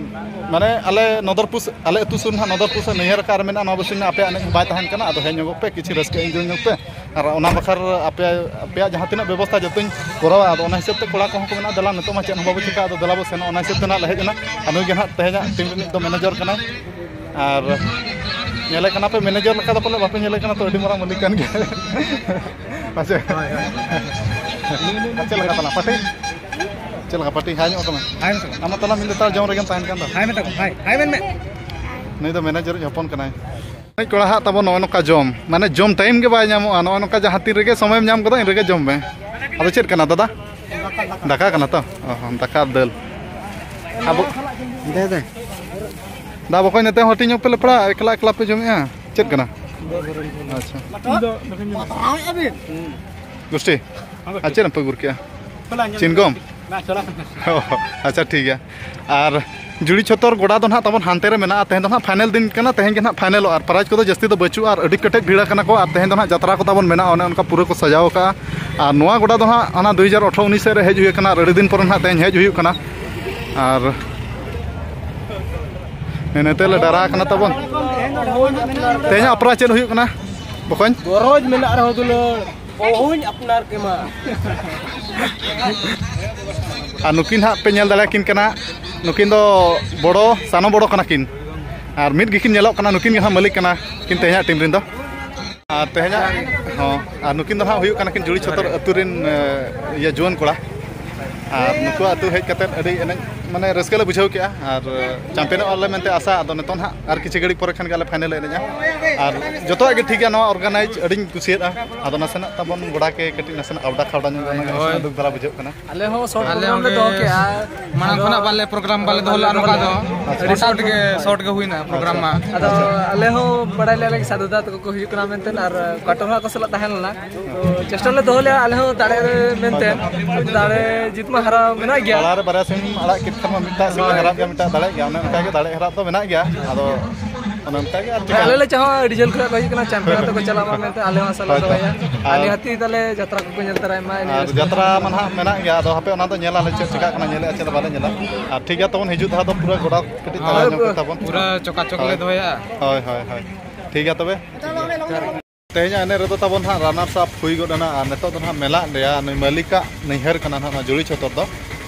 ᱢᱟᱱᱮ ᱟᱞᱮ ᱱᱚᱫᱚᱨᱯᱩᱨ, ᱟᱞᱮ ᱟᱹᱛᱩ ᱥᱩᱨ ᱱᱟᱦᱟᱜ ᱱᱚᱫᱚᱨᱯᱩᱨ ᱥᱮᱫ ᱱᱟᱹᱭᱦᱟᱹᱨ ᱟᱠᱟᱫ ᱨᱮ ᱢᱮᱱᱟᱜᱼᱟ᱾ ᱱᱚᱣᱟ ᱵᱚᱪᱷᱚᱨ ᱟᱯᱮᱭᱟᱜ ᱮᱱᱮᱡ ᱵᱟᱭ ᱛᱟᱦᱮᱱ ᱠᱟᱱᱟ, ᱟᱫᱚ ᱦᱮᱡ ᱧᱚᱜᱚᱜ ᱯᱮ, ᱠᱤᱪᱷᱩ ᱨᱟᱹᱥᱠᱟᱹ ᱮᱱᱡᱚᱭ ᱧᱚᱜ ᱯᱮ᱾ ᱟᱨ ᱚᱱᱟ ᱵᱟᱠᱷᱨᱟ ᱟᱯᱮ, ᱟᱯᱮᱭᱟᱜ ᱡᱟᱦᱟᱸ ᱛᱤᱱᱟᱹᱜ ᱵᱮᱵᱚᱥᱛᱷᱟ ᱡᱚᱛᱚᱧ ᱠᱚᱨᱟᱣᱟ᱾ ᱟᱫᱚ ᱚᱱᱟ ᱦᱤᱥᱟᱹᱵ ᱛᱮ ᱠᱚᱲᱟ ᱠᱚᱦᱚᱸ ᱠᱚ ᱢᱮᱱᱟ, "ᱫᱮᱞᱟ ᱱᱤᱛᱚᱜ ᱢᱟ ᱪᱮᱫ ᱦᱚᱸ ᱵᱟᱵᱚ ᱪᱤᱠᱟ, ᱟᱫᱚ ᱫᱮᱞᱟ ᱵᱚ ᱥᱮᱱᱚᱜ", ᱚᱱᱟ ᱦᱤᱥᱟᱹᱵ ᱛᱮ ᱱᱟᱦᱟᱜ ᱞᱮ ᱦᱮᱡ ᱮᱱᱟ᱾ ᱟᱨ ᱱᱩᱭ ᱜᱮ ᱱᱟᱦᱟᱜ ᱛᱮᱦᱮᱧᱟᱜ ᱴᱤᱢ ᱨᱤᱱᱤᱡ ᱫᱚ ᱢᱮᱱᱮᱡᱟᱨ ᱠᱟᱱᱟᱭ᱾ ᱟᱨ ᱧᱮᱞᱮ ᱠᱟᱱᱟ ᱯᱮ, ᱢᱮᱱᱮᱡᱟᱨ ᱞᱮᱠᱟ ᱫᱚ ᱯᱟᱞᱮ ᱵᱟᱯᱮ ᱧᱮᱞᱮ ᱠᱟᱱᱟ, ᱛᱚ ᱟᱹᱰᱤ ᱢᱟᱨᱟᱝ ᱢᱟᱹᱞᱤᱠ ᱠᱟᱱ ᱜᱮᱭᱟ᱾ ᱟᱪᱪᱷᱟ᱾ ᱦᱳᱭ, ᱦᱳᱭ᱾ ᱟᱨ ᱪᱮᱫ ᱞᱮᱠᱟ ᱛᱟᱞᱟᱝ ᱯᱟᱹᱴᱤ? ᱪᱮᱫ ᱞᱮᱠᱟ ᱯᱟᱹᱴᱤ? ᱦᱟᱭ ᱧᱚᱜ ᱠᱟᱱᱟ? ᱦᱟᱭ ᱢᱮ ᱛᱟᱵᱚᱱ᱾ ᱟᱢ ᱢᱟ ᱛᱟᱞᱟ ᱢᱤᱫ ᱞᱮᱛᱟᱲ ᱡᱚᱢ ᱨᱮᱜᱮᱢ ᱛᱟᱦᱮᱱ ᱠᱟᱱ ᱫᱚ᱾ ᱦᱟᱭ ᱢᱮ ᱛᱟᱵᱚᱱ, ᱦᱟᱭ, ᱦᱟᱭ ᱢᱮᱱ ᱢᱮ᱾ ᱱᱩᱭ ᱫᱚ ᱢᱮᱱᱮᱡᱟᱨ ᱤᱡ ᱦᱚᱯᱚᱱ ᱠᱟᱱᱟᱭ᱾ ᱠᱚᱲᱟ ᱦᱟᱸᱜ ᱛᱟᱵᱚᱱ ᱱᱚᱜᱼᱚ ᱱᱚᱝᱠᱟ ᱡᱚᱢ, ᱢᱟᱱᱮ ᱡᱚᱢ ᱴᱟᱭᱤᱢ ᱜᱮ ᱵᱟᱭ ᱧᱟᱢᱚᱜᱼᱟ᱾ ᱱᱚᱜᱼᱚ ᱱᱚᱝᱠᱟ ᱡᱟᱦᱟᱸ ᱛᱤᱱ ᱨᱮᱜᱮ ᱥᱚᱢᱚᱭᱮᱢ ᱧᱟᱢ ᱜᱚᱫᱟ, ᱤᱱ ᱨᱮᱜᱮ ᱡᱚᱢ ᱢᱮ᱾ ᱟᱫᱚ ᱪᱮᱫ ᱠᱟᱱᱟ ᱫᱟᱫᱟ? ᱫᱟᱠᱟ ᱠᱟᱱᱟ ᱛᱚ? ᱚ ᱦᱚᱸ, ᱫᱟᱠᱟ ᱟᱨ ᱫᱟᱹᱞ᱾ ᱟᱵᱚ ᱫᱮ, ᱫᱮ᱾ ᱫᱟ ᱵᱚᱠᱚᱧ, ᱱᱚᱛᱮ ᱦᱚᱸ ᱦᱟᱹᱴᱤᱧ ᱧᱚᱜ ᱯᱮ ᱞᱮᱯᱲᱟ, ᱮᱠᱞᱟ ᱮᱠᱞᱟ ᱯᱮ ᱡᱚᱢᱮᱜᱼᱟ᱾ ᱪᱮᱫ ᱠᱟᱱᱟ? ᱟᱪᱪᱷᱟ᱾ ᱜᱩᱥᱴᱤ, ᱟᱨ ᱪᱮᱫ ᱮᱢ ᱯᱮ ᱟᱹᱜᱩ ᱠᱮᱜᱼᱟ? ᱪᱤᱱᱜᱚᱢ? ᱚ, ᱟᱪᱪᱷᱟ, ᱴᱷᱤᱠ ᱜᱮᱭᱟ᱾ ᱟᱨ ᱡᱩᱲᱤ ᱪᱷᱚᱛᱚᱨ ᱜᱚᱰᱟ ᱫᱚ ᱱᱟᱦᱟᱜ ᱛᱟᱵᱚᱱ ᱦᱟᱱᱛᱮ ᱨᱮ ᱢᱮᱱᱟᱜᱼᱟ᱾ ᱛᱮᱦᱮᱧ ᱫᱚ ᱱᱟᱦᱟᱜ ᱯᱷᱟᱭᱱᱮᱞ ᱫᱤᱱ ᱠᱟᱱᱟ, ᱛᱮᱦᱮᱧ ᱜᱮ ᱱᱟᱦᱟᱜ ᱯᱷᱟᱭᱱᱮᱞᱚᱜᱼᱟ᱾ ᱟᱨ ᱯᱨᱟᱭᱤᱡᱽ ᱠᱚᱫᱚ ᱡᱟᱹᱥᱛᱤ ᱫᱚ ᱵᱟᱹᱪᱩᱜᱼᱟ, ᱟᱨ ᱟᱹᱰᱤ ᱠᱮᱴᱮᱡ ᱵᱷᱤᱲ ᱟᱠᱟᱱᱟ ᱠᱚ᱾ ᱟᱨ ᱛᱮᱦᱮᱧ ᱫᱚ ᱱᱟᱦᱟᱜ ᱡᱟᱛᱨᱟ ᱠᱚ ᱛᱟᱵᱚᱱ ᱢᱮᱱᱟᱜᱼᱟ, ᱚᱱᱮ ᱚᱱᱠᱟ ᱯᱩᱨᱟᱹ ᱠᱚ ᱥᱟᱡᱟᱣ ᱟᱠᱟᱜᱼᱟ᱾ ᱟᱨ ᱱᱚᱣᱟ ᱜᱚᱰᱟ ᱫᱚ ᱱᱟᱦᱟᱜ ᱦᱟᱱᱟ ᱫᱩ ᱦᱟᱡᱟᱨ ᱟᱴᱷᱨᱚ ᱩᱱᱤᱥ ᱥᱮᱫ ᱨᱮ ᱦᱮᱡ ᱦᱩᱭ ᱟᱠᱟᱱᱟ, ᱟᱨ ᱟᱹᱰᱤ ᱫᱤᱱ ᱯᱚᱨᱮ ᱱᱟᱦᱟᱜ ᱛᱮᱦᱮᱧ ᱦᱮᱡ ᱦᱩᱭᱩᱜ ᱠᱟᱱᱟ᱾ ᱟᱨ ᱱᱮ-, ᱱᱮᱛᱮ ᱞᱮ ᱰᱟᱨᱟ ᱟᱠᱟᱱᱟ ᱛᱟᱵᱚᱱ᱾ ᱛᱮᱦᱮᱧᱟᱜ ᱚᱯᱮᱨᱟ ᱪᱮᱫ ᱦᱩᱭᱩᱜ ᱠᱟᱱᱟ ᱵᱚᱠᱚᱧ? ᱜᱚᱨᱚᱡᱽ ᱢᱮᱱᱟᱜ ᱨᱮᱦᱚᱸ ᱫᱩᱞᱟᱹᱲ, ᱵᱟᱹᱦᱩᱧ ᱟᱯᱱᱟᱨ ᱠᱮᱢᱟ᱾ ᱟᱨ ᱱᱩᱠᱤᱱ ᱦᱟᱸᱜ ᱯᱮ ᱧᱮᱞ ᱫᱟᱲᱮᱭᱟᱠᱤᱱ ᱠᱟᱱᱟ, ᱱᱩᱠᱤᱱ ᱫᱚ ᱵᱚᱲᱚ, ᱥᱟᱱᱚ ᱵᱚᱲᱚ ᱠᱟᱱᱟ ᱠᱤᱱ᱾ ᱟᱨ ᱢᱤᱫ ᱜᱮᱠᱤᱱ ᱧᱮᱞᱚᱜ ᱠᱟᱱᱟ, ᱱᱩᱠᱤᱱ ᱜᱮ ᱦᱟᱸᱜ ᱢᱟᱹᱞᱤᱠ ᱠᱟᱱᱟ ᱠᱤᱱ ᱛᱮᱦᱮᱧᱟᱜ ᱴᱤᱢ ᱨᱮᱱ ᱫᱚ᱾ ᱟᱨ ᱛᱮᱦᱮᱧᱟᱜ, ᱦᱚᱸ, ᱟᱨ ᱱᱩᱠᱤᱱ ᱫᱚ ᱦᱟᱸᱜ ᱦᱩᱭᱩᱜ ᱠᱟᱱᱟ ᱠᱤᱱ ᱡᱩᱲᱤ ᱪᱷᱚᱛᱚᱨ ᱟᱹᱛᱩ ᱨᱮᱱ, ᱮ, ᱤᱭᱟᱹ, ᱡᱩᱣᱟᱹᱱ ᱠᱚᱲᱟ᱾ ᱟᱨ ᱱᱩᱠᱩᱣᱟᱜ ᱟᱹᱛᱩ ᱦᱮᱡ ᱠᱟᱛᱮᱫ ᱟᱹᱰᱤ ᱮᱱᱮᱡ, ᱢᱟᱱᱮ, ᱨᱟᱹᱥᱠᱟᱹ ᱞᱮ ᱵᱩᱡᱷᱟᱹᱣ ᱠᱮᱜᱼᱟ᱾ ᱟᱨ, ᱮ, ᱪᱟᱢᱯᱤᱭᱟᱱᱚᱜ ᱟᱞᱮ ᱢᱮᱱᱛᱮ ᱟᱥᱟ᱾ ᱟᱫᱚ ᱱᱤᱛᱚᱝ ᱦᱟᱸᱜ ᱟᱨ ᱠᱤᱪᱷᱩ ᱜᱷᱟᱹᱲᱤᱡ ᱯᱚᱨᱮ ᱠᱷᱟᱱ ᱜᱮ ᱟᱞᱮ ᱯᱷᱟᱭᱱᱮᱞ ᱞᱮ ᱮᱱᱮᱡᱼᱟ᱾ ᱟᱨ ᱡᱚᱛᱚᱣᱟᱜ ᱜᱮ ᱴᱷᱤᱠ ᱜᱮᱭᱟ, ᱱᱚᱣᱟ ᱚᱨᱜᱟᱱᱟᱭᱤᱡᱽ ᱟᱹᱰᱤᱧ ᱠᱩᱥᱤᱭᱟᱫᱼᱟ᱾ ᱟᱫᱚ ᱱᱟᱥᱮᱱᱟᱜ ᱛᱟᱵᱚᱱ ᱜᱚᱰᱟ ᱜᱮ ᱠᱟᱹᱴᱤᱡ ᱱᱟᱥᱮᱱᱟᱜ ᱟᱵᱰᱟ ᱠᱷᱟᱵᱰᱟ ᱧᱚᱜ ᱠᱟᱱᱟ, ᱦᱳᱭ᱾ ᱱᱟᱥᱮᱱᱟᱜ ᱫᱩᱠ ᱫᱷᱟᱨᱟ ᱵᱩᱡᱷᱟᱹᱜ ᱠᱟᱱᱟ᱾ ᱟᱞᱮ ᱦᱚᱸ ᱥᱚᱨᱴ ᱟᱞᱮ ᱯᱨᱳᱜᱨᱟᱢ ᱞᱮ ᱦᱚᱸᱜᱮ ᱫᱚᱦᱚ ᱠᱮᱜᱼᱟ᱾ ᱢᱟᱲᱟᱝ ᱟᱫᱚ ᱠᱷᱚᱱᱟᱜ ᱵᱟᱞᱮ ᱯᱨᱳᱜᱨᱟᱢ ᱵᱟᱞᱮ ᱫᱚᱦᱚ ᱞᱮᱫᱼᱟ ᱱᱚᱝᱠᱟ ᱫᱚ᱾ ᱟᱹᱰᱤ ᱥᱚᱨᱴ ᱥᱚᱨᱴ ᱜᱮ, ᱥᱚᱨᱴ ᱜᱮ ᱦᱩᱭᱱᱟ ᱯᱨᱳᱜᱨᱟᱢ ᱢᱟ᱾ ᱟᱫᱚ ᱟᱞᱮ ᱦᱚᱸ ᱵᱟᱲᱟᱭ ᱞᱮᱭᱟ ᱞᱮ ᱥᱟᱹᱫᱷᱩ ᱫᱟ ᱛᱟᱠᱚ ᱠᱚ ᱦᱤᱡᱩᱜ ᱠᱟᱱᱟ ᱢᱮᱱᱛᱮ, ᱟᱨ ᱠᱚᱣᱟᱴᱟᱨ ᱦᱚᱸ ᱟᱠᱚ ᱥᱟᱞᱟᱜ ᱛᱟᱦᱮᱸ ᱞᱮᱱᱟ᱾ ᱛᱚ, ᱪᱮᱥᱴᱟ ᱞᱮ ᱫᱚᱦᱚ ᱞᱮᱭᱟ ᱟᱞᱮ ᱦᱚᱸ ᱫᱟᱲᱮ ᱢᱮᱱᱛᱮ᱾ ᱫᱟᱲᱮ ᱡᱤᱛ ᱢᱟ ᱦᱟᱨᱟᱣ ᱢᱮᱱᱟᱜ ᱜᱮᱭᱟ᱾ ᱛᱟᱞᱟᱨᱮ ᱵᱟᱨᱭᱟ ᱥᱤᱢ ᱟᱲᱟᱜ ᱠᱮᱫ ᱠᱷᱟᱱ ᱢᱟ ᱢᱤᱫᱴᱟᱝ ᱥᱤᱢ ᱦᱳᱭ᱾ ᱦᱟᱨᱟᱜ ᱜᱮᱭᱟ, ᱢᱤᱫᱴᱟᱝ ᱫᱟᱲᱮᱜ ᱜᱮᱭᱟ, ᱚᱱᱮ ᱚᱱᱠᱟ ᱜᱮ ᱫᱟᱲᱮ ᱦᱟᱨᱟᱜ ᱫᱚ ᱢᱮᱱᱟᱜ ᱜᱮᱭᱟ᱾ ᱟᱫᱚ ᱚᱱᱮ ᱚᱱᱠᱟ ᱜᱮ ᱟᱨ ᱪᱤᱠᱟᱹ᱾ ᱟᱞᱮ ᱞᱮ ᱪᱟᱦᱟᱣᱟ ᱟᱹᱰᱤ ᱡᱷᱟᱹᱞ ᱠᱷᱚᱱᱟᱜ ᱠᱚ ᱦᱤᱡᱩᱜ ᱠᱟᱱᱟ, ᱪᱟᱢᱯᱤᱭᱟᱱ ᱛᱮᱠᱚ ᱪᱟᱞᱟᱜ ᱢᱟ ᱢᱮᱱᱛᱮ ᱟᱞᱮ ᱦᱚᱸ ᱟᱥᱟ ᱞᱮ ᱦᱳᱭ, ᱦᱳᱭ᱾ ᱫᱚᱦᱚᱭᱟ᱾ ᱟᱨ ᱟᱨ ᱱᱤᱦᱟᱹᱛᱤ ᱛᱟᱞᱮ ᱡᱟᱛᱨᱟ ᱠᱚᱠᱚ ᱧᱮᱞ ᱛᱟᱨᱟᱭ ᱢᱟ, ᱮᱱᱮᱡ ᱟᱨ ᱨᱟᱹᱥᱠᱟᱹ ᱡᱟᱛᱨᱟ ᱠᱚ᱾ ᱢᱟ ᱱᱟᱦᱟᱜ ᱢᱮᱱᱟᱜ ᱜᱮᱭᱟ, ᱟᱫᱚ ᱦᱟᱯᱮ ᱚᱱᱟ ᱫᱚ ᱧᱮᱞ ᱟᱞᱮ ᱪᱮᱫ ᱪᱤᱠᱟᱹᱜ ᱠᱟᱱᱟ, ᱧᱮᱞᱮᱜᱼᱟ ᱪᱮᱫ ᱵᱟᱞᱮ ᱧᱮᱞᱟ᱾ ᱟᱨ ᱴᱷᱤᱠ ᱜᱮᱭᱟ, ᱛᱟᱵᱚᱱ ᱦᱤᱡᱩᱜ ᱫᱷᱟᱣ ᱫᱚ ᱯᱩᱨᱟᱹ ᱜᱚᱰᱟ ᱠᱟᱹᱴᱤᱡ ᱛᱟᱞᱟ ᱦᱳᱭ, ᱧᱚᱜ ᱯᱩᱨᱟᱹ, ᱠᱟᱛᱟ ᱵᱚᱱ᱾ ᱯᱩᱨᱟᱹ ᱪᱚᱠᱟᱪᱚᱠ ᱞᱮ ᱦᱳᱭ᱾ ᱫᱚᱦᱚᱭᱟ᱾ ᱦᱳᱭ, ᱦᱳᱭ, ᱦᱳᱭ᱾ ᱴᱷᱤᱠ ᱜᱮᱭᱟ ᱛᱚᱵᱮ᱾ ᱛᱮᱦᱮᱧᱟᱜ ᱮᱱᱮᱡ ᱨᱮᱫᱚ ᱛᱟᱵᱚᱱ ᱦᱟᱸᱜ ᱨᱟᱱᱟᱨᱥ ᱟᱯ ᱦᱩᱭ ᱜᱚᱫ ᱮᱱᱟ᱾ ᱟᱨ ᱱᱤᱛᱚᱜ ᱫᱚ ᱦᱟᱸᱜ ᱢᱮᱞᱟᱜ ᱞᱮᱭᱟ ᱱᱩᱭ ᱢᱟᱹᱞᱤᱠᱟᱜ ᱱᱟᱹᱭᱦᱟᱹᱨ ᱠᱟᱱᱟ ᱦᱟᱸᱜ ᱱᱚᱣᱟ ᱡᱩᱲᱤ ᱪᱷᱚᱛᱚᱨ ᱫᱚ᱾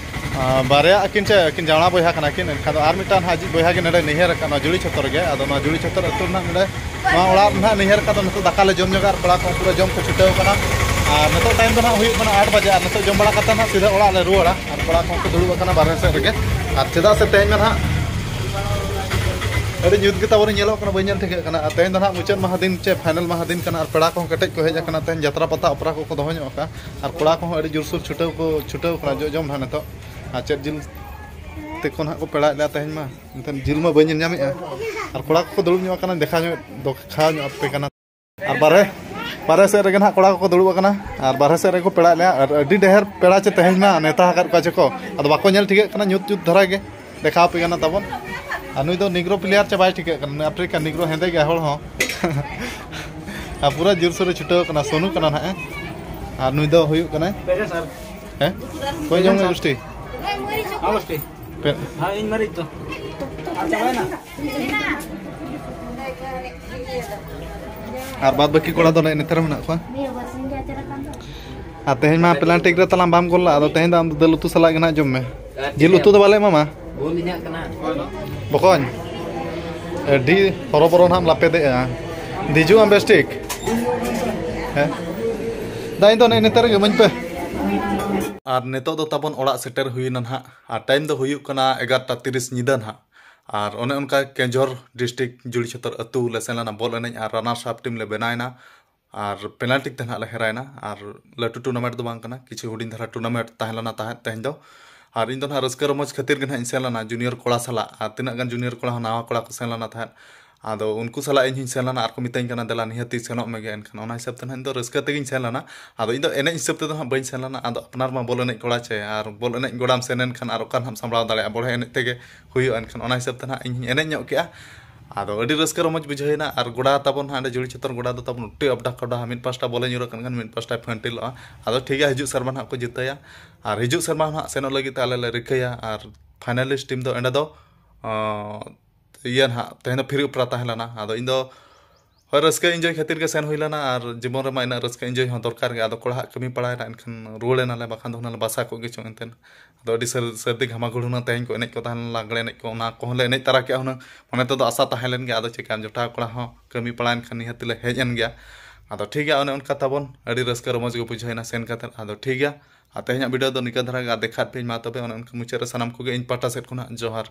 ᱟᱨ ᱵᱟᱨᱭᱟ ᱟᱹᱠᱤᱱ ᱪᱮ ᱟᱹᱠᱤᱱ ᱡᱟᱶᱲᱟ ᱵᱚᱭᱦᱟ ᱠᱟᱱᱟ ᱠᱤᱱ, ᱮᱱᱠᱷᱟᱱ ᱫᱚ ᱟᱨ ᱢᱤᱫᱴᱟᱝ ᱦᱟᱸᱜ ᱟᱡᱤᱡ ᱵᱚᱭᱦᱟ ᱜᱮ ᱱᱚᱰᱮ ᱱᱟᱹᱭᱦᱟᱹᱨ ᱟᱠᱟᱫ ᱱᱚᱣᱟ ᱡᱩᱲᱤ ᱪᱷᱚᱛᱚᱨ ᱨᱮᱜᱮ᱾ ᱟᱫᱚ ᱱᱚᱣᱟ ᱡᱩᱲᱤ ᱪᱷᱚᱛᱚᱨ ᱟᱹᱛᱩ ᱨᱮᱱᱟᱜ ᱱᱚᱰᱮ ᱱᱚᱣᱟ ᱚᱲᱟᱜ ᱨᱮ ᱱᱟᱦᱟᱜ ᱱᱟᱹᱭᱦᱟᱹᱨ ᱟᱠᱟᱫ ᱫᱚ ᱱᱤᱛᱚᱜ ᱫᱟᱠᱟ ᱞᱮ ᱡᱚᱢ ᱧᱚᱜᱟ ᱟᱨ ᱠᱚᱲᱟ ᱠᱚ ᱯᱩᱨᱟᱹ ᱡᱚᱢ ᱠᱚ ᱪᱷᱩᱴᱟᱹᱣ ᱠᱟᱱᱟ᱾ ᱟᱨ ᱱᱤᱛᱚᱜ ᱴᱟᱭᱤᱢ ᱫᱚ ᱱᱟᱦᱟᱜ ᱦᱩᱭᱩᱜ ᱠᱟᱱᱟ ᱟᱴ ᱵᱟᱡᱮ, ᱟᱨ ᱱᱤᱛᱚᱜ ᱡᱚᱢ ᱵᱟᱲᱟ ᱠᱟᱛᱮ ᱱᱟᱦᱟᱜ ᱥᱤᱫᱷᱟᱹ ᱚᱲᱟᱜ ᱞᱮ ᱨᱩᱣᱟᱹᱲᱟ᱾ ᱟᱨ ᱠᱚᱲᱟ ᱠᱚᱦᱚᱸ ᱠᱚ ᱫᱩᱲᱩᱵ ᱟᱠᱟᱱᱟ ᱵᱟᱨᱦᱮ ᱥᱮᱫ ᱨᱮᱜᱮ᱾ ᱟᱨ ᱪᱮᱫᱟᱜ ᱥᱮ ᱛᱮᱦᱮᱧ ᱫᱚ ᱱᱟᱦᱟᱜ ᱟᱹᱰᱤ ᱧᱩᱛ ᱜᱮ ᱛᱟᱵᱚᱱ ᱧᱮᱞᱚᱜ ᱠᱟᱱᱟ, ᱵᱟᱹᱧ ᱧᱮᱞ ᱴᱷᱤᱠᱟᱹᱜ ᱠᱟᱱᱟ᱾ ᱟᱨ ᱛᱮᱦᱮᱧ ᱫᱚ ᱱᱟᱦᱟᱜ ᱢᱩᱪᱟᱹᱫ ᱢᱟᱦᱟ ᱫᱤᱱ ᱪᱮ ᱯᱷᱟᱭᱱᱮᱞ ᱢᱟᱦᱟ ᱫᱤᱱ ᱠᱟᱱᱟ᱾ ᱟᱨ ᱯᱮᱲᱟ ᱠᱚᱦᱚᱸ ᱠᱮᱴᱮᱡ ᱠᱚ ᱦᱮᱡ ᱟᱠᱟᱱᱟ, ᱛᱮᱦᱮᱧ ᱡᱟᱛᱨᱟ ᱯᱟᱛᱟ ᱚᱯᱮᱨᱟ ᱠᱚᱠᱚ ᱫᱚᱦᱚ ᱧᱚᱜ ᱟᱠᱟᱫᱼᱟ᱾ ᱟᱨ ᱠᱚᱲᱟ ᱠᱚᱦᱚᱸ ᱟᱹᱰᱤ ᱡᱳᱨᱥᱳᱨ ᱪᱷᱩᱴᱟᱹᱣ ᱠᱚ ᱪᱷᱩᱴᱟᱹᱣ ᱠᱟᱱᱟ ᱡᱚ ᱡᱚᱢ ᱱᱟᱦᱟᱜ ᱱᱤᱛᱚᱜ᱾ ᱟᱨ ᱪᱮᱫ ᱡᱤᱞ ᱛᱮᱠᱚ ᱱᱟᱦᱟᱜ ᱠᱚ ᱯᱮᱲᱟᱭᱮᱫ ᱞᱮᱭᱟ ᱛᱮᱦᱮᱧ ᱢᱟ, ᱮᱱᱠᱷᱟᱱ ᱡᱤᱞ ᱢᱟ ᱵᱟᱹᱧ ᱧᱮᱞ ᱧᱟᱢᱮᱫᱼᱟ᱾ ᱟᱨ ᱠᱚᱲᱟ ᱠᱚᱠᱚ ᱫᱩᱲᱩᱵ ᱧᱚᱜ ᱟᱠᱟᱱᱟ, ᱫᱮᱠᱷᱟᱣ ᱧᱚᱜ ᱫᱮᱠᱷᱟᱣ ᱧᱚᱜ ᱟᱯᱮ ᱠᱟᱱᱟ᱾ ᱟᱨ ᱵᱟᱨᱦᱮ, ᱵᱟᱨᱦᱮ ᱥᱮᱫ ᱨᱮᱜᱮ ᱱᱟᱦᱟᱜ ᱠᱚᱲᱟ ᱠᱚᱠᱚ ᱫᱩᱲᱩᱵ ᱟᱠᱟᱱᱟ᱾ ᱟᱨ ᱵᱟᱨᱦᱮ ᱥᱮᱫ ᱨᱮᱠᱚ ᱯᱮᱲᱟᱭᱮᱫ ᱞᱮᱭᱟ᱾ ᱟᱨ ᱟᱹᱰᱤ ᱰᱷᱮᱨ ᱯᱮᱲᱟ ᱪᱮ ᱛᱮᱦᱮᱧ ᱢᱟ ᱱᱮᱣᱛᱟ ᱟᱠᱟᱫ ᱠᱚᱣᱟ ᱪᱮ ᱠᱚ, ᱟᱫᱚ ᱵᱟᱠᱚ ᱧᱮᱞ ᱴᱷᱤᱠᱟᱹᱜ ᱠᱟᱱᱟ, ᱧᱩᱛ ᱧᱩᱛ ᱫᱷᱟᱨᱟ ᱜᱮ ᱫᱮᱠᱷᱟᱣ ᱟᱯᱮ ᱠᱟᱱᱟ ᱛᱟᱵᱚᱱ᱾ ᱟᱨ ᱱᱩᱭ ᱫᱚ ᱱᱤᱜᱽᱨᱳ ᱯᱞᱮᱭᱟᱨ ᱪᱮ ᱵᱟᱭ ᱴᱷᱤᱠᱟᱹᱜ ᱠᱟᱱᱟ, ᱱᱩᱭ ᱟᱯᱷᱨᱤᱠᱟᱱ ᱱᱤᱜᱽᱨᱳ ᱦᱮᱸᱫᱮ ᱜᱮᱭᱟ ᱦᱚᱲ ᱦᱚᱸ᱾ ᱟᱨ ᱯᱩᱨᱟᱹ ᱡᱳᱨᱥᱳᱨᱮ ᱪᱷᱩᱴᱟᱹᱣ ᱠᱟᱱᱟ, ᱥᱳᱱᱩ ᱠᱟᱱᱟ ᱱᱟᱦᱟᱜ᱾ ᱟᱨ ᱱᱩᱭ ᱫᱚ ᱦᱩᱭᱩᱜ ᱠᱟᱱᱟᱭ, ᱦᱮᱸ, ᱠᱚᱭ ᱡᱚᱝ ᱢᱮ ᱜᱳᱥᱴᱤ᱾ ᱦᱮᱸ, ᱜᱳᱥᱴᱤ᱾ ᱯᱮ- ᱦᱮᱸ, ᱤᱧ ᱢᱟᱹᱨᱤᱪ ᱫᱚ᱾ ᱟᱨ ᱪᱟᱵᱟᱭᱮᱱᱟ? ᱟᱨ ᱵᱟᱫ ᱵᱟᱹᱠᱤ ᱠᱚᱲᱟ ᱫᱚ ᱱᱮᱜᱼᱮ ᱱᱮᱛᱟᱨ ᱢᱮᱱᱟᱜ ᱠᱚᱣᱟ᱾ ᱟᱨ ᱛᱮᱦᱮᱧ ᱢᱟ ᱯᱮᱱᱟᱞᱴᱤ ᱨᱮ ᱛᱟᱞᱟᱝ ᱵᱟᱢ ᱜᱳᱞ ᱞᱟᱜᱼᱟ, ᱟᱫᱚ ᱛᱮᱦᱮᱧ ᱫᱚ ᱟᱢ ᱫᱚ ᱫᱟᱹᱞ ᱩᱛᱩ ᱥᱟᱞᱟᱜ ᱜᱮ ᱱᱟᱦᱟᱜ ᱡᱚᱢ ᱢᱮ᱾ ᱡᱤᱞ ᱩᱛᱩ ᱫᱚ ᱵᱟᱞᱮ ᱮᱢᱟᱢᱟ᱾ ᱵᱚᱠᱚᱧ, ᱟᱹᱰᱤ ᱦᱚᱨᱚᱵᱚᱨᱚ ᱱᱟᱦᱟᱜ ᱮᱢ ᱞᱟᱯᱮᱫᱮᱜᱼᱟ᱾ ᱫᱤᱡᱩᱜ ᱟᱢ ᱵᱮᱥ ᱴᱷᱤᱠ? ᱦᱮᱸ? ᱫᱟ, ᱤᱧ ᱫᱚ ᱱᱮᱜᱼᱮ ᱱᱮᱛᱟᱨ ᱜᱮ ᱮᱢᱟᱹᱧ ᱯᱮ᱾ ᱟᱨ ᱱᱤᱛᱚᱜ ᱫᱚ ᱛᱟᱵᱚᱱ ᱚᱲᱟᱜ ᱥᱮᱴᱮᱨ ᱦᱩᱭᱱᱟ ᱱᱟᱦᱟᱜ, ᱟᱨ ᱴᱟᱭᱤᱢ ᱫᱚ ᱦᱩᱭᱩᱜ ᱠᱟᱱᱟ ᱮᱜᱟᱨᱚᱴᱟ ᱛᱤᱨᱤᱥ ᱧᱤᱫᱟᱹ ᱱᱟᱦᱟᱜ᱾ ᱟᱨ ᱚᱱᱮ ᱚᱱᱠᱟ ᱠᱮᱸᱡᱷᱚᱨ ᱰᱤᱥᱴᱨᱤᱠᱴ ᱡᱩᱲᱤ ᱪᱷᱚᱛᱚᱨ ᱟᱹᱛᱩ ᱞᱮ ᱥᱮᱱ ᱞᱮᱱᱟ, ᱵᱚᱞ ᱮᱱᱮᱡ ᱟᱨ ᱨᱟᱱᱟᱨᱥ ᱟᱯ ᱴᱤᱢ ᱞᱮ ᱵᱮᱱᱟᱣᱮᱱᱟ᱾ ᱟᱨ ᱯᱮᱱᱟᱞᱴᱤ ᱛᱮ ᱱᱟᱦᱟᱜ ᱞᱮ ᱦᱮᱨᱟᱭᱮᱱᱟ᱾ ᱟᱨ ᱞᱟᱹᱴᱩ ᱴᱩᱨᱱᱟᱢᱮᱱᱴ ᱫᱚ ᱵᱟᱝ ᱠᱟᱱᱟ, ᱠᱤᱪᱷᱩ ᱦᱩᱰᱤᱧ ᱫᱷᱟᱨᱟ ᱴᱩᱨᱱᱟᱢᱮᱱᱴ ᱛᱟᱦᱮᱸ ᱞᱮᱱᱟ ᱛᱟᱦᱮᱸᱫ ᱛᱮᱦᱮᱧ ᱫᱚ᱾ ᱟᱨ ᱤᱧ ᱫᱚ ᱱᱟᱦᱟᱜ ᱨᱟᱹᱥᱠᱟᱹ ᱨᱚᱢᱚᱡᱽ ᱠᱷᱟᱹᱛᱤᱨ ᱜᱮ ᱱᱟᱦᱟᱜ ᱤᱧ ᱥᱮᱱ ᱞᱮᱱᱟ ᱡᱩᱱᱤᱭᱚᱨ ᱠᱚᱲᱟ ᱥᱟᱞᱟᱜ, ᱟᱨ ᱛᱤᱱᱟᱹᱜ ᱜᱟᱱ ᱡᱩᱱᱤᱭᱚᱨ ᱠᱚᱲᱟ ᱦᱚᱸ ᱱᱟᱣᱟ ᱠᱚᱲᱟ ᱠᱚ ᱥᱮᱱ ᱞᱮᱱᱟ ᱛᱟᱦᱮᱸᱫ᱾ ᱟᱫᱚ ᱩᱱᱠᱩ ᱥᱟᱞᱟᱜ ᱤᱧ ᱦᱚᱸᱧ ᱥᱮᱱ ᱞᱮᱱᱟ ᱟᱨ ᱠᱚ ᱢᱤᱛᱟᱹᱧ ᱠᱟᱱᱟ, "ᱫᱮᱞᱟ ᱱᱤᱦᱟᱹᱛᱤ ᱥᱮᱱᱚᱜ ᱢᱮᱜᱮ", ᱮᱱᱠᱷᱟᱱ ᱚᱱᱟ ᱦᱤᱥᱟᱹᱵ ᱛᱮ ᱱᱟᱦᱟᱜ ᱤᱧ ᱫᱚ ᱨᱟᱹᱥᱠᱟᱹ ᱛᱮᱜᱮᱧ ᱥᱮᱱ ᱞᱮᱱᱟ᱾ ᱟᱫᱚ ᱤᱧ ᱫᱚ ᱮᱱᱮᱡ ᱦᱤᱥᱟᱹᱵ ᱛᱮᱫᱚ ᱱᱟᱦᱟᱜ ᱵᱟᱹᱧ ᱥᱮᱱ ᱞᱮᱱᱟ, ᱟᱫᱚ ᱟᱯᱱᱟᱨ ᱢᱟ ᱵᱚᱞ ᱮᱱᱮᱡ ᱠᱚᱲᱟ ᱪᱮ, ᱟᱨ ᱵᱚᱞ ᱮᱱᱮᱡ ᱜᱚᱰᱟᱢ ᱥᱮᱱ ᱮᱱᱠᱷᱟᱱ ᱟᱨ ᱚᱠᱟ ᱱᱟᱦᱟᱜ ᱮᱢ ᱥᱟᱢᱵᱲᱟᱣ ᱫᱟᱲᱮᱭᱟᱜᱼᱟ, ᱵᱚᱲᱦᱮ ᱮᱱᱮᱡ ᱛᱮᱜᱮ ᱦᱩᱭᱩᱜᱼᱟ᱾ ᱮᱱᱠᱷᱟᱱ ᱚᱱᱟ ᱦᱤᱥᱟᱹᱵ ᱛᱮ ᱱᱟᱦᱟᱜ ᱤᱧ ᱦᱚᱸᱧ ᱮᱱᱮᱡ ᱧᱚᱜ ᱠᱮᱜᱼᱟ᱾ ᱟᱫᱚ ᱟᱹᱰᱤ ᱨᱟᱹᱥᱠᱟᱹ ᱨᱚᱢᱚᱡᱽ ᱵᱩᱡᱷᱟᱹᱣ ᱮᱱᱟ᱾ ᱟᱨ ᱜᱚᱰᱟ ᱛᱟᱵᱚᱱ ᱱᱟᱦᱟᱜ ᱚᱸᱰᱮ ᱡᱩᱲᱤ ᱪᱷᱚᱛᱚᱨ ᱜᱚᱰᱟ ᱫᱚ ᱛᱟᱵᱚᱱ ᱟᱹᱰᱤ ᱟᱵᱰᱟ ᱠᱟᱵᱰᱟ, ᱢᱤᱫ ᱯᱟᱥᱴᱟ ᱵᱚᱞᱮ ᱧᱩᱨ ᱟᱠᱟᱱ ᱠᱷᱟᱱ ᱢᱤᱫ ᱯᱟᱥᱴᱟᱭ ᱯᱷᱟᱹᱱᱴᱤᱞᱚᱜᱼᱟ᱾ ᱟᱫᱚ ᱴᱷᱤᱠ ᱜᱮᱭᱟ, ᱦᱤᱡᱩᱜ ᱥᱮᱨᱢᱟ ᱱᱟᱦᱟᱜ ᱠᱚ ᱡᱤᱛᱟᱹᱭᱟ᱾ ᱟᱨ ᱦᱤᱡᱩᱜ ᱥᱮᱨᱢᱟ ᱱᱟᱦᱟᱜ ᱥᱮᱱᱚᱜ ᱞᱟᱹᱜᱤᱫ ᱛᱮ ᱟᱞᱮ ᱞᱮ ᱨᱤᱠᱟᱹᱭᱟ᱾ ᱟᱨ ᱯᱷᱟᱭᱱᱟᱞᱤᱥᱴ ᱴᱤᱢ ᱫᱚ ᱚᱸᱰᱮ ᱫᱚ, ᱟᱸ, ᱤᱭᱟᱹ ᱱᱟᱦᱟᱜ ᱛᱮᱦᱮᱧ ᱫᱚ ᱯᱷᱤᱨᱤ ᱚᱯᱮᱨᱟ ᱛᱟᱦᱮᱸ ᱞᱮᱱᱟ᱾ ᱟᱫᱚ ᱤᱧ ᱫᱚ ᱦᱳᱭ, ᱨᱟᱹᱥᱠᱟᱹ ᱤᱱᱡᱚᱭ ᱠᱷᱟᱹᱛᱤᱨ ᱜᱮ ᱥᱮᱱ ᱦᱩᱭ ᱞᱮᱱᱟ, ᱟᱨ ᱡᱤᱵᱚᱱ ᱨᱮᱢᱟ ᱤᱱᱟᱹᱜ ᱨᱟᱹᱥᱠᱟᱹ ᱤᱱᱡᱚᱭ ᱦᱚᱸ ᱫᱚᱨᱠᱟᱨ ᱜᱮ᱾ ᱟᱫᱚ ᱠᱚᱲᱟ ᱦᱟᱜ ᱠᱟᱹᱢᱤ ᱯᱟᱲᱟᱣᱮᱱᱟ, ᱮᱱᱠᱷᱟᱱ ᱨᱩᱣᱟᱹᱲ ᱮᱱᱟᱞᱮ, ᱵᱟᱠᱷᱟᱱ ᱫᱚ ᱦᱩᱱᱟᱹᱝ ᱞᱮ ᱵᱟᱥᱟ ᱠᱚᱜ ᱜᱮ ᱪᱚᱝ ᱮᱱᱛᱮ᱾ ᱟᱫᱚ ᱟᱹᱰᱤ ᱥᱟᱹᱨ-, ᱥᱟᱹᱨᱫᱤ ᱜᱷᱟᱢᱟᱜᱷᱩᱲ ᱦᱩᱱᱟᱹᱝ ᱛᱮᱦᱮᱧ ᱠᱚ ᱮᱱᱮᱡ ᱠᱚ ᱛᱟᱦᱮᱸ ᱞᱮᱱᱟ, ᱞᱟᱜᱽᱲᱮ ᱮᱱᱮᱡ ᱠᱚ, ᱚᱱᱟ ᱠᱚᱦᱚᱸ ᱞᱮ ᱮᱱᱮᱡ ᱛᱟᱨᱟ ᱠᱮᱜᱼᱟ ᱦᱩᱱᱟᱹᱝ᱾ ᱢᱚᱱᱮ ᱛᱮᱫᱚ ᱟᱥᱟ ᱛᱟᱦᱮᱸ ᱞᱮᱱ ᱜᱮᱭᱟ, ᱟᱫᱚ ᱪᱮᱠᱟᱭᱟᱢ, ᱡᱚᱴᱟᱣ ᱠᱚᱲᱟ ᱦᱚᱸ ᱠᱟᱹᱢᱤ ᱯᱟᱲᱟᱣᱮᱱ ᱠᱷᱟᱱ ᱱᱤᱦᱟᱹᱛ ᱞᱮ ᱦᱮᱡ ᱮᱱ ᱜᱮᱭᱟ᱾ ᱟᱫᱚ ᱴᱷᱤᱠ ᱜᱮᱭᱟ, ᱚᱱᱮ ᱚᱱᱠᱟ ᱛᱟᱵᱚᱱ ᱟᱹᱰᱤ ᱨᱟᱹᱥᱠᱟᱹ ᱨᱚᱢᱚᱡᱽ ᱜᱮ ᱵᱩᱡᱷᱟᱹᱣᱮᱱᱟ ᱥᱮᱱ ᱠᱟᱛᱮᱫ᱾ ᱟᱫᱚ ᱴᱷᱤᱠ ᱜᱮᱭᱟ, ᱟᱨ ᱛᱮᱦᱮᱧᱟᱜ ᱵᱷᱤᱰᱤᱭᱳ ᱫᱚ ᱱᱤᱠᱟᱹ ᱫᱷᱟᱨᱟ ᱜᱮ, ᱟᱨ ᱫᱮᱠᱷᱟᱜ ᱯᱮ ᱢᱟ ᱛᱚᱵᱮ᱾ ᱚᱱᱮ ᱚᱱᱠᱟ ᱢᱩᱪᱟᱹᱫ ᱨᱮ ᱥᱟᱱᱟᱢ ᱠᱚᱜᱮ ᱤᱧ ᱯᱟᱦᱴᱟ ᱥᱮᱫ ᱠᱷᱚᱱᱟᱜ ᱡᱚᱦᱟᱨ᱾